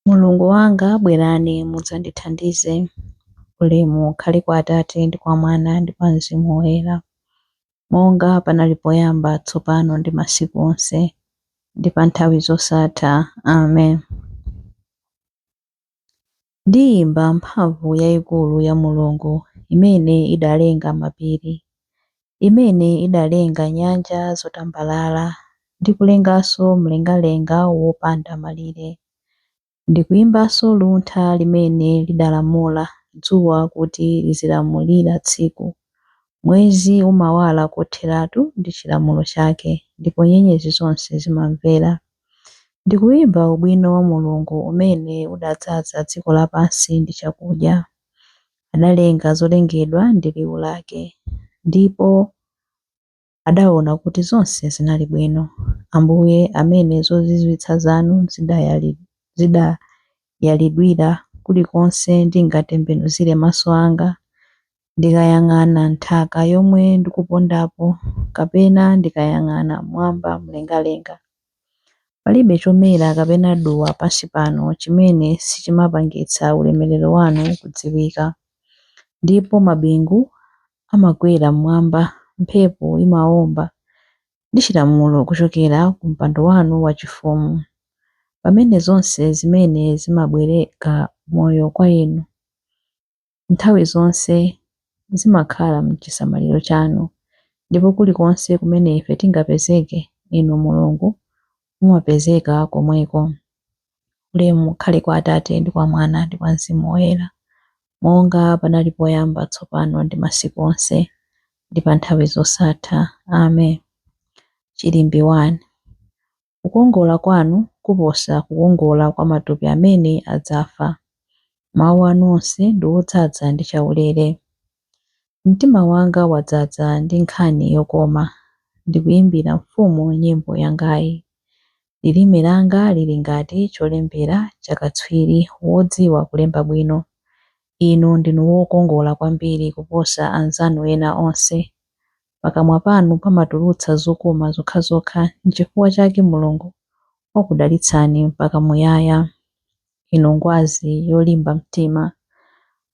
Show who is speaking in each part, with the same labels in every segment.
Speaker 1: Mulungu wanga, bwerani mudzandithandize. Ulemu ukhale kwa Atate ndi kwa Mwana ndi kwa Mzimu Woyera, monga panali poyamba, tsopano ndi masiku onse, ndi pa nthawi zosatha. Amen. Ndiyimba mphamvu yayikulu ya Mulungu, imene idalenga mapiri, imene idalenga nyanja zotambalala, ndi kulenganso mlengalenga wopanda malire. Ndikuyimbanso luntha limene lidalamula dzuwa kuti lizilamulira tsiku. Mwezi umawala kotheratu ndi chilamulo chake, ndipo nyenyezi zonse zimamvera. Ndikuyimba ubwino wa Mulungu umene udadzaza dziko lapansi ndi chakudya. Adalenga zolengedwa ndi liwu lake, ndipo adaona kuti zonse zinali bwino. Ambuye amene zozizwitsa zanu zidayalidwira kulikonse ndingatembenuzire maso anga, ndikayang'ana nthaka yomwe ndikupondapo, kapena ndikayang'ana mmwamba mlengalenga. Palibe chomera kapena duwa pansi pano chimene sichimapangitsa ulemerero wanu kudziwika. Ndipo mabingu amakwera mmwamba, mphepo imawomba ndi chilamulo kuchokera ku mpando wanu wachifumu. Pamene zonse zimene zimabwereka moyo kwa inu, nthawi zonse zimakhala m'chisamaliro chanu, ndipo kulikonse kumene ife tingapezeke, inu Mulungu mumapezeka komweko. Ulemu ukhale kwa Atate ndi kwa Mwana ndi kwa Mzimu Woyera, monga panali poyamba, tsopano ndi masiku onse, ndi pa nthawi zosatha. Amen. Chilimbi 1. Kukongola kwanu kuposa kukongola kwa matupi amene adzafa. Mawu anu onse ndi odzaza ndi chaulere. Mtima wanga wadzaza ndi nkhani yokoma, ndikuyimbira mfumu nyimbo yangayi. Lilime langa lili ngati cholembera cha katswiri wodziwa kulemba bwino. Inu ndinu wokongola kwambiri kuposa anzanu ena onse. Pakamwa panu pamatulutsa zokoma zokhazokha, n'chifukwa chake Mulungu wakudalitsani mpaka muyaya. Inu ngwazi yolimba mtima,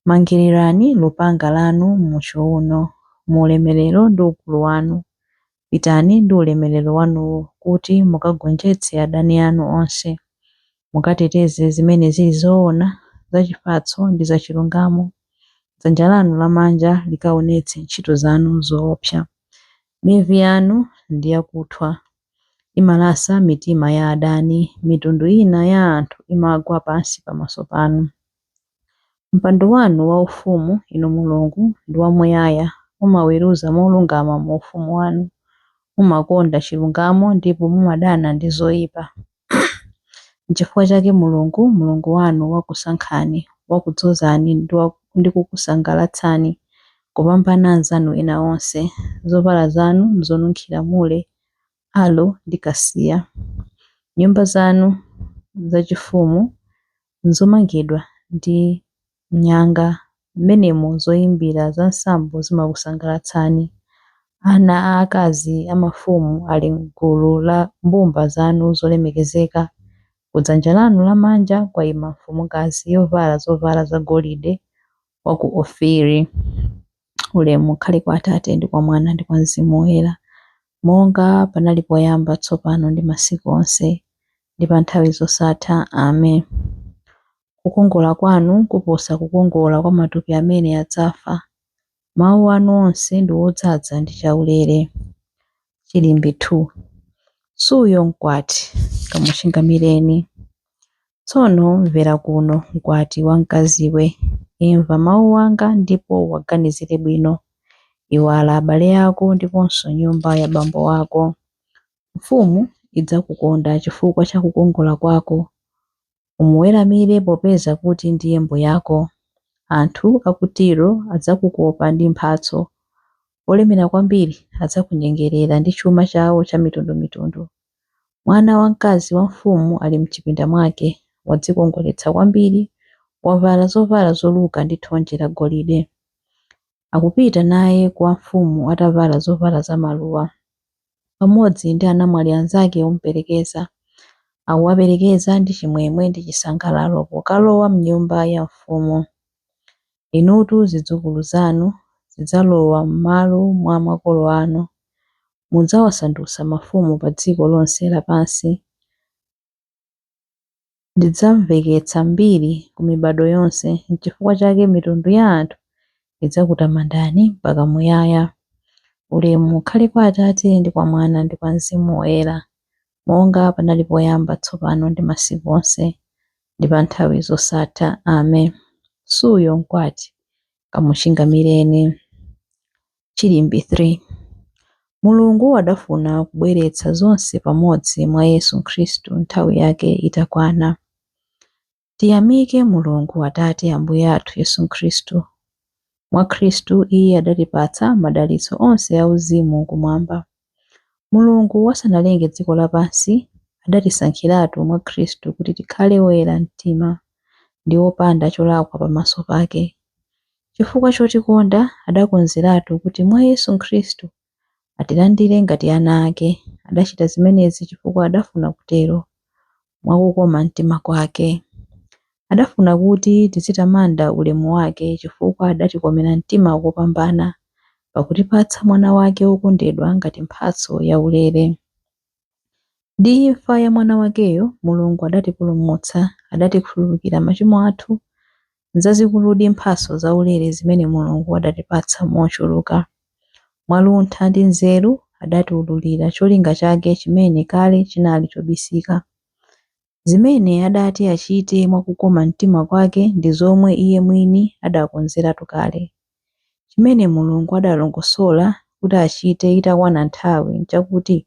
Speaker 1: mangirirani lupanga lanu m'chiwuno, mu ulemerero ndi ukulu wanu. Pitani ndi ulemerero wanuwo kuti mukagonjetse adani anu onse. Mukateteze zimene zili zoona, zachifatso ndi zachilungamo. Dzanja lanu lamanja likaonetse ntchito zanu zoopsa. Mivi yanu ndi yakuthwa, imalasa mitima ya adani. Mitundu ina ya anthu imagwa pansi pamaso panu. Mpando wanu waufumu, Inu Mulungu, ndi wamuyaya; mumaweruza molungama mu ufumu wanu. Mumakonda chilungamo ndipo mumadana ndi zoyipa. N'chifukwa chake Mulungu, Mulungu wanu wakusankhani, wakudzozani ndi kukusangalatsani kupambana anzanu ena onse. Zovala zanu n'zonunkhira mure, aloe ndi kasiya. Nyumba zanu zachifumu n'zomangidwa ndi nyanga, m'menemo zoyimbira za nsambo zimakusangalatsani. Ana aakazi a mafumu ali m'gulu la mbumba zanu zolemekezeka. Kudzanja lanu lamanja kwayima mfumukazi yovala zovala zagolide wa ku Ofiri. Ulemu ukhale kwa Atate ndi kwa Mwana ndi kwa Mzimu Woyera, monga panali poyamba, tsopano ndi masiku onse, ndi pa nthawi zosatha. Amen. Kukongola kwanu kuposa kukongola kwa matupi amene adzafa. Mawu anu onse ndi odzaza ndi chaulere. Chilimbi 2. Suyo mkwati, kamuchingamireni. Tsono mvera kuno, mkwati wamkaziwe, imva mawu anga ndipo uwaganizire bwino. Iwala abale ako ndiponso nyumba ya bambo ako. Mfumu idzakukonda chifukwa cha kukongola kwako. Umuweramire popeza kuti ndiye mbuyako. Anthu a ku Tiro adzakukopa ndi mphatso. Olemera kwambiri adzakunyengerera ndi chuma chawo chamitundumitundu. Mwana wamkazi wa mfumu ali m'chipinda mwake, wadzikongoletsa kwambiri, wavala zovala zoluka ndi thonje lagolide. Akupita naye kwa mfumu atavala zovala zamaluwa, pamodzi ndi anamwali anzake omuperekeza. Akuwaperekeza ndi chimwemwe ndi chisangalalo pokalowa m'nyumba ya mfumu. Inutu zidzukulu zanu zidzalowa m'malo mwa makolo anu. Mudzawasandutsa mafumu pa dziko lonse lapansi. Ndidzamveketsa mbiri ku mibado yonse, n'chifukwa chake mitundu ya anthu idzakutamandani mpaka muyaya. Ulemu ukhale kwa Atate ndi kwa Mwana ndi kwa Mzimu Woyera, monga panali poyamba, tsopano ndi masiku onse, ndi pa nthawi zosatha. Amen. Suyo mkwati, kamuchingamireni. Chilimbi 3. Mulungu adafuna kubweretsa zonse pamodzi mwa Yesu Khristu nthawi yake itakwana. Tiyamike Mulungu Atate Ambuye athu Yesu Khristu. Mwa Khristu Iye adatipatsa madalitso onse auzimu kumwamba. Mulungu asanalenge dziko lapansi adatisankhiratu mwa Khristu kuti tikhale oyera mtima ndi opanda cholakwa pamaso pake. Chifukwa chotikonda adakonzeratu kuti mwa Yesu Khristu atilandire ngati ana ake. Adachita zimenezi chifukwa adafuna kutero, mwakukoma mtima kwake. Adafuna kuti tizitamanda ulemu wake chifukwa adatikomera mtima kopambana pakutipatsa Mwana wake wokondedwa ngati mphatso yaulere. Ndi imfa ya Mwana wakeyo Mulungu adatipulumutsa, adatikhululukira machimo athu. Nzazikuludi mphatso zaulere zimene Mulungu adatipatsa mochuluka. Mwaluntha ndi nzeru adatiwululira cholinga chake chimene kale chinali chobisika. Zimene adati achite mwakukoma mtima kwake ndi zomwe Iye mwini adakonzeratu kale. Chimene Mulungu adalongosola kuti achite itakwana nthawi nchakuti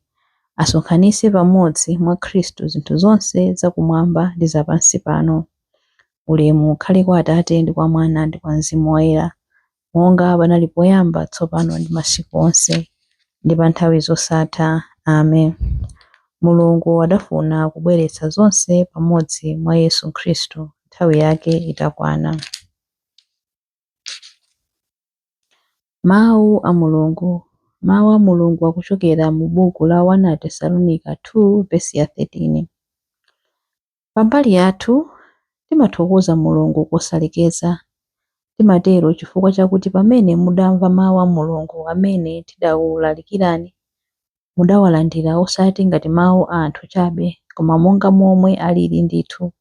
Speaker 1: asonkhanitse pamodzi mwa Khristu zinthu zonse zakumwamba ndi zapansi pano. Ulemu ukhale kwa Atate ndi kwa Mwana ndi kwa Mzimu Woyera, monga panali poyamba, tsopano ndi masiku onse, ndi pa nthawi zosatha. Amen. Mulungu adafuna kubweretsa zonse pamodzi mwa Yesu Khristu nthawi yake itakwana. Mawu a Mulungu. Mawu a Mulungu akuchokera mu buku la 1 Tesalonika 2 vesi ya 13. Pambali yathu timathokoza Mulungu kosalekeza. Timatero chifukwa chakuti pamene mudamva mawu a Mulungu amene tidawulalikirani, mudawalandira osati ngati mawu a anthu chabe, koma monga momwe alili ndithu,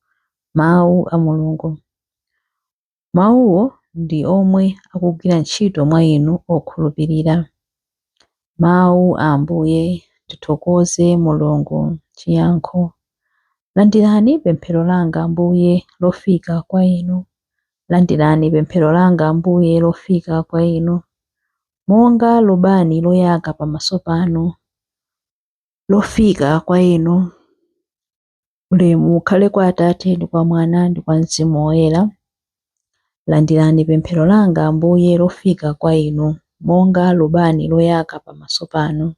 Speaker 1: mawu a Mulungu. Mawuwo ndi omwe akugwira ntchito mwa inu okhulupirira. Mawu a Ambuye. Tithokoze Mulungu. Chiyankho. Landirani pemphero langa Ambuye lofika kwa inu. Landirani pemphero langa Ambuye lofika kwa inu. Monga lubani loyaka pamaso panu, lofika kwa inu. Ulemu ukhale kwa Atate ndi kwa Mwana ndi kwa Mzimu Woyera. Landirani pemphero langa Ambuye lofika kwa inu, monga lubani loyaka pamaso panu.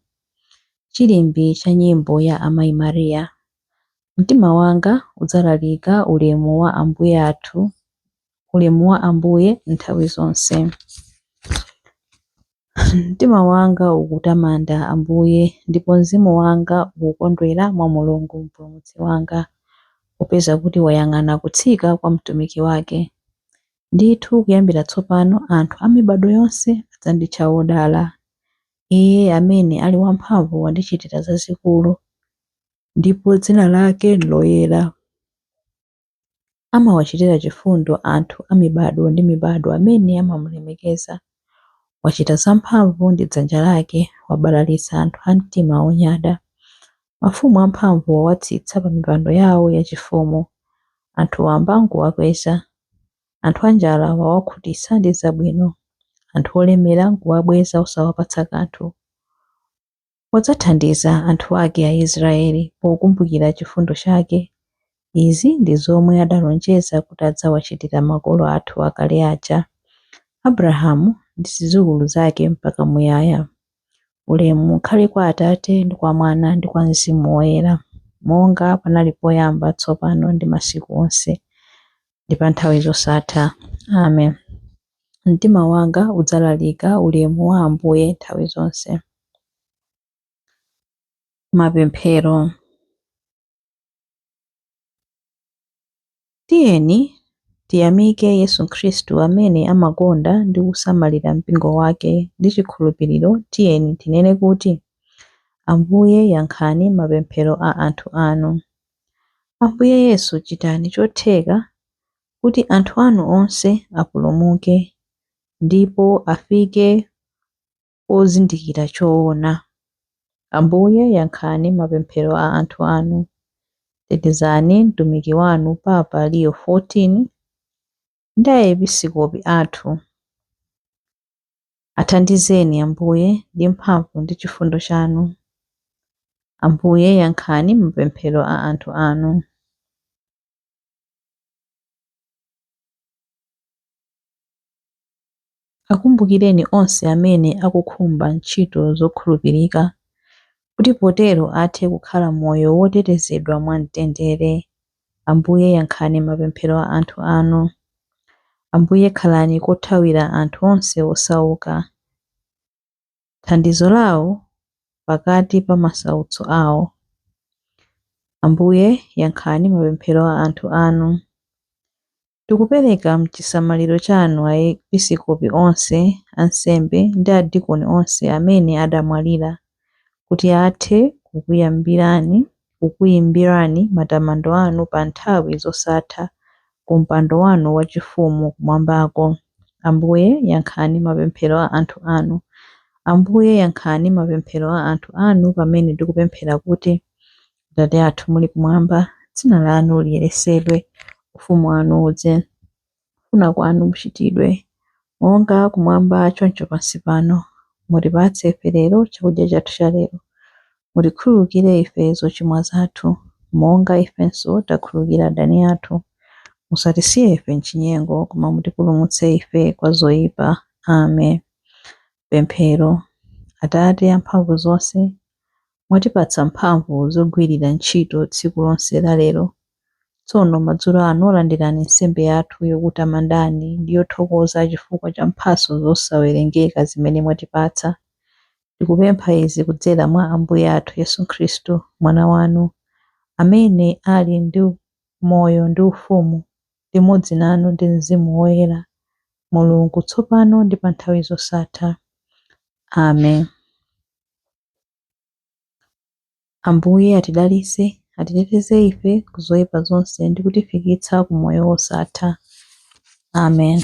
Speaker 1: Chilimbi cha nyimbo ya Amayi Mariya. Mtima wanga udzalalika ulemu wa Ambuye athu, ulemu wa Ambuye nthawi zonse. Mtima wanga ukutamanda Ambuye, ndipo mzimu wanga ukukondwera mwa Mulungu Mpulumutsi wanga, popeza kuti wayang'ana kutsika kwa mtumiki wake. Ndithu kuyambira tsopano anthu a mibado yonse adzanditcha wodala. Iye amene ali wamphamvu wandichitira zazikulu, ndipo dzina lake loyera. Amawachitira chifundo anthu a mibado ndi mibado amene amamulemekeza. Wachita zamphamvu ndi dzanja lake, wabalalitsa anthu a mtima wonyada. Mafumu amphamvu wawatsitsa pa mipando yawo yachifumu, anthu wamba nkuwakweza. Anthu anjala wawakhutitsa ndi zabwino, anthu olemera nkuwabweza osawapatsa kanthu. Wadzathandiza anthu ake Aisraeli pokumbukira chifundo chake. Izi ndi zomwe adalonjeza kuti adzawachitira makolo athu akale aja, Abrahamu ndi zidzukulu zake mpaka muyaya. Ulemu ukhale kwa Atate ndi kwa Mwana ndi kwa Mzimu Woyera, monga panali poyamba, tsopano ndi masiku onse, ndi pa nthawi zosatha. Amen. Mtima wanga udzalalika ulemu wa Ambuye nthawi zonse. Mapemphero. Tiyeni tiyamike Yesu Khristu amene amakonda ndi kusamalira mpingo wake ndi chikhulupiriro. Tiyeni tinene kuti, Ambuye yankhani mapemphero a anthu anu. Ambuye Yesu, chitani chotheka kuti anthu anu onse apulumuke ndipo afike pozindikira choona. Ambuye yankhani mapemphero a anthu anu. Tetezani mtumiki wanu Papa Leo XIV ndi aepiskopi athu. Athandizeni Ambuye ndi mphamvu ndi chifundo chanu. Ambuye yankhani mapemphero a anthu anu. Akumbukireni onse amene akukhumba ntchito zokhulupirika, kuti potero athe kukhala moyo wotetezedwa mwamtendere. Ambuye yankhani mapemphero a anthu anu. Ambuye khalani kothawira anthu onse osauka, thandizo lawo pakati pa masautso awo. Ambuye yankhani mapemphero a anthu anu. Tikupereka m'chisamaliro chanu aepiskopi onse, ansembe ndi adikoni onse amene adamwalira, kuti athe kukuyimbirani matamando anu pa nthawi zosatha ku mpando wanu wachifumu kumwambako. Ambuye yankhani mapemphero a anthu anu. Ambuye yankhani mapemphero a anthu anu pamene tikupemphera kuti, Atate athu muli kumwamba, dzina lanu liyeretsedwe, ufumu wanu udze, kufuna kwanu kuchitidwe, monga kumwamba choncho pansi pano. Mutipatse ife lero chakudya chathu cha lero. Mutikhululukire ife zochimwa zathu, monga ifenso takhululukira adani athu. Musatisiye ife m'chinyengo, koma mutipulumutse ife kwa zoyipa. Amen. Pemphero. Atate amphamvu zonse, mwatipatsa mphamvu zogwirira ntchito tsiku lonse la lero. Tsono madzulo ano landirani nsembe yathu yokutamandani ndi yothokoza chifukwa cha mphatso zosawerengeka zimene mwatipatsa. Tikupempha izi kudzera mwa Ambuye athu Yesu Khristu, Mwana wanu, amene ali ndi moyo ndi ufumu limodzi nanu ndi Mzimu Woyera, Mulungu, tsopano ndi pa nthawi zosatha. Amen. Ambuye atidalitse, atiteteze ife ku zoyipa zonse ndi kutifikitsa ku moyo wosatha. Amen.